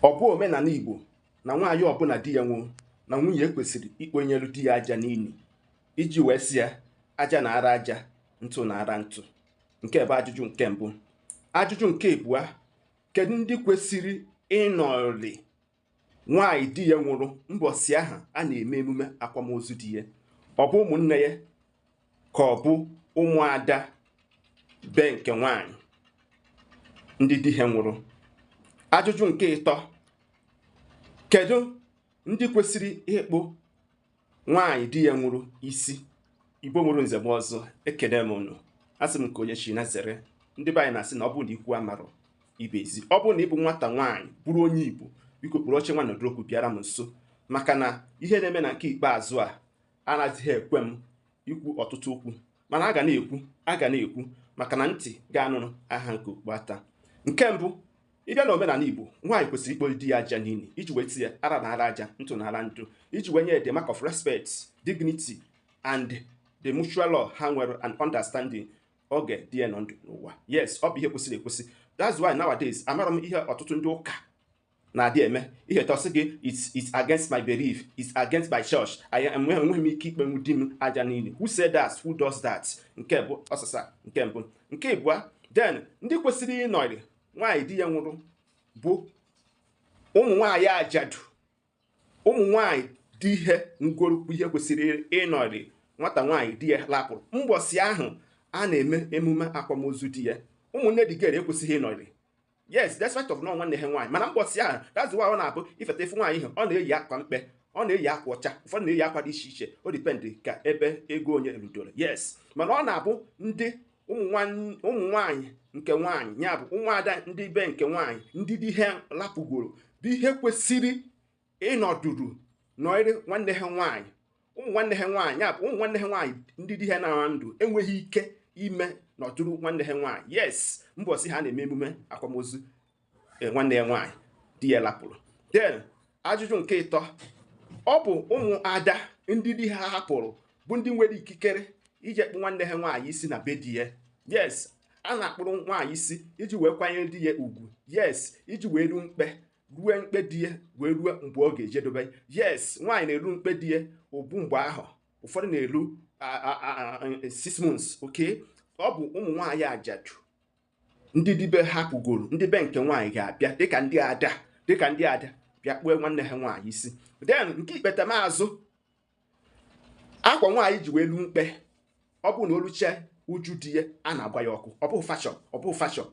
Ọ bụ omenala Igbo na nwaanyị ọbụla di ya nwụrụ, na nwunye kwesịrị ikponyelu di ya aja n'ili iji wee sị ya aja na ara aja, ntụ na ara ntụ? Nke bụ ajụjụ nke mbụ. Ajụjụ nke abụọ: kedu ndị kwesịrị ịnọrị nwaanyị di ya nwụrụ mbọsị ahụ a na-eme emume akwamozu di ya? Ọ bụ ụmụnne ya, ka ọ bụ ụmụada be nke nwaanyị ndị di ha nwụrụ? Ajụjụ nke ịtọ: kedu ndị kwesịrị ịkpụ nwaanyị di ya nwụrụ isi? Igbo nwụrụ nze m ọzọ, ekene m unu. Asị m nke onye chi na zere. Ndị be anyị na-asị na ọ bụrụ na ikwu amarọ ibe ezi, ọ bụrụ na ịbụ nwata nwaanyị bụrụ onye Igbo, biko kpụrụ oche nwa nọdụrokwu bịara m nso, maka na ihe na-eme na nke ikpeazụ a anaghịghị ekwe m ikwu ọtụtụ okwu, mana a ga na-ekwu, a ga na-ekwu, maka na ntị ga-anụrụ aha nke okpu ata. Nke mbụ, ịbịa na omenala Igbo, nwaanyị kwesịrị ikpori di ya aja n'ili iji wee tinye ara na ara aja, ntụ na ara ntụ, iji wee nye the mark of respect, dignity and the mutual law ha nwere and understanding oge di ya nọ ndụ n'ụwa. Yes, ọ bụ ihe kwesịrị ekwesị. That's why nowadays amara m ihe ọtụtụ ndị ụka na-adị eme ihe tọsị gị, it's against my belief, it's against my church, I enweghị m ike ikpenwu di m aja n'ili. Who said that? Who does that? Nke bụ ọsịsa nke mbụ. Nke ịbụa, then, ndị kwesịrị ịnọrị nwaanyị di ya nwụrụ bụ ụmụ nwaanyị ajadu, ụmụ nwaanyị dị ihe ngorukwu, ihe kwesịrị ịnọrị nwata nwaanyị di ya lapụrụ mbọsị ahụ a na-eme emume akwamozu di ya. Ụmụnne di gere ekwesịghị ịnọrị. Yes, despite of nọ nwanne ha nwaanyị, mana mbọsị ahụ, that's why ọ na-abụ ifeta ifu nwaanyị ihe ọ na-eyi akwa mkpe, ọ na-eyi akwa ọcha, ụfọdụ na-eyi akwa dị iche iche, o depend ka ebe ego onye rudoro. Yes, mana ọ na-abụ ndị ụmụ nwaanyị nke nwaanyị ya bụ ụmụada ndị be nke nwaanyị ndị di ha lapụgoro bụ ihe kwesịrị ịnọdụrụ nọrị nwanne ha nwaanyị. Ụmụ nwanne ha nwaanyị ya bụ ụmụ nwanne ha nwaanyị ndị di ha na ndụ enweghị ike ime nọdụrụ nwanne ha nwaanyị, yes, mbọsị ha na-eme emume akwamozu nwanne ya nwaanyị di ya lapụrụ. Then ajụjụ nke ịtọ: ọ bụ ụmụada ndị di ha hapụrụ bụ ndị nwere ikikere ije kpụ nwanne ha nwaanyị isi na be di ya. Yes, a na-akpụrụ nwaanyị isi iji wee kwanyere di ya ugwu, yes, iji wee ru mkpe, rue mkpe di ya, wee ruo mgbe ọ ga-ejedobe. Yes, nwaanyị na-eru mkpe di ya obu mgbe ahụ, ụfọdụ na-eru 6 months. Okay, ọ bụ ụmụ nwaanyị ajadu ndị dibe hapụgoro, ndị be nke nwaanyị ga-abịa dịka ndị ada bịa kpụọ nwanne ha nwaanyị isi. Then nke ikpete maazụ, akwa nwaanyị ji wee lu mkpe, ọ bụ na oluche uju di ya, a na-agba ya ọkụ. Ọ bụghị fashion, ọ bụghị fashion.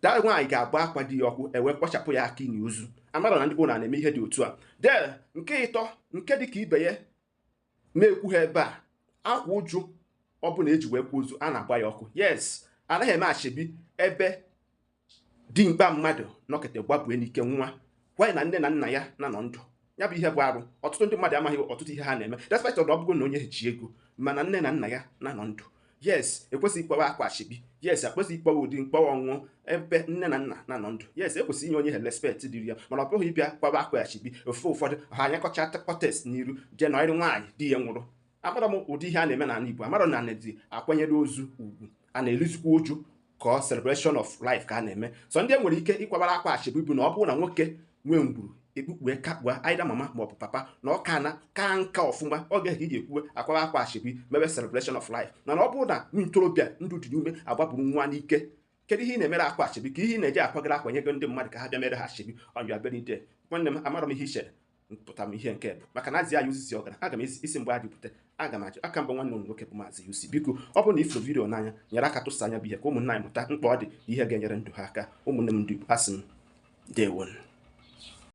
Daa nwaanyị ga-agba akwa di ya ọkụ, ewee kpọchapụ ya aka ini ozu. Amara na ndị bụ na na-eme ihe dị otu a. Then nke ịtọ, nke dị ka ibe ya na-ekwu ha ebe a, akwa ụjụ ọ bụ na eji wee kwa ozu, a na-agba ya ọkụ. Yes, anaghị eme ashebi ebe dimkpa mmadụ nọkịta gbabue n'ike nwa nwanyị na nne na nna ya na nọ ndụ. Ya bụ ihe bụ arụ. Ọtụtụ ndị mmadụ amaghị ọtụtụ ihe ha na-eme, despite ọ bụgo na onye ji ego, mana nne na nna ya na nọ ndụ. Yes, ekwesịghị ikpọwa akwa ashebi. Yes, ekwesịghị ikpọwa ụdị mkpọwa ọnwụ ebe nne na nna na nọ ndụ. Yes, ekwesịghị inye onye ha respect dịrị ya, mana ọ bụghị ịbịa kwawa akwa ashebi ofe. Ụfọdụ ha anyakọcha kọtes n'iru jee nọrị nwaanyị di ya nwụrụ. Amara m ụdị ihe a na-eme n'ala Igbo. Amara na dị akwanyere ozu ugwu, a na-erizikwa uju ka ọ celebration of life ka a na-eme. So ndị e nwere ike ịkwabara akwa ashebi bụ na ọ bụrụ na nwoke nwee ngwuru ekpukpue kakpua aida mama maọbụ papa na ọ ka na ka nka ọfụma, oge ka ị ga-ekwuwe akwawa akwa ashebi, mebe celebration of life. Mana ọ bụrụ na nwa ntorobịa ndụ dị n'ume agbapụrụ nwa n'ike, kedu ihe ị na-emere akwa ashebi? Ka ihe ị na-eji akwagara akwa nyego ndị mmadụ ka ha bịa mere ha ashebi on your very day? Nwanne m, amara m ihe i chere pụta m ihe nke bụ maka na azị anyị ozizi ọgara aga m isi mgbe adị pụta. Aga m ajụ aka mbụ. Nwanne m nwoke bụ Maazị Yusi. Biko, ọ bụrụ na ifuru video n'anya, nyere aka tụsa anya bụ ihe ka ụmụnne anyị mụta mkpa ọ dị na ihe ga-enyere ndụ ha aka. Ụmụnne m ndị Igbo, asị m dewonu.